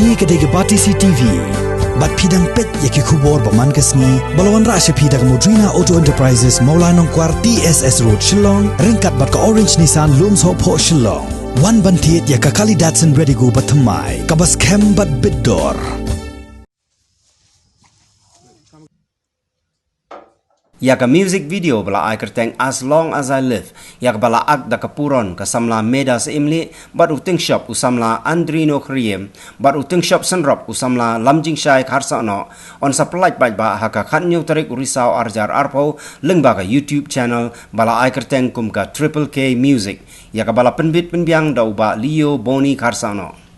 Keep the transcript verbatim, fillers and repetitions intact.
Kane ka dei ka Batesi TV. Bad phi dang peit ïa ki khubor ba man ka sngi ba la wanrah sha phi da ka Modrina Auto Enterprises, Mawlai Nongkwar, T S S Road, Shillong, ryngkat bad ka Orange Nissan, Lumshohphoh, Shillong. Wan ban thied ïa ka Kali Datsun Redigo ba thymmai, kaba skhem bad bit dor. Ïa ka music video ba la ai kyrteng As Long As I Live, ïa kaba la act da ka Puron ka samla Meda Syiemlieh, bad u Tyngshop u samla Andrino Khriem, bad u Tyngshop Synrop u samla Lamjingshai Kharsahnoh, yn sa pyllait paidbah ha ka khathynñiew tarik u Risaw arhajar arphew lyngba ka YouTube channel ba la ai kyrteng kum ka Triple K Music, ïa kaba la pynbit pynbiang da u Bah Leo Boni Kharsahnoh.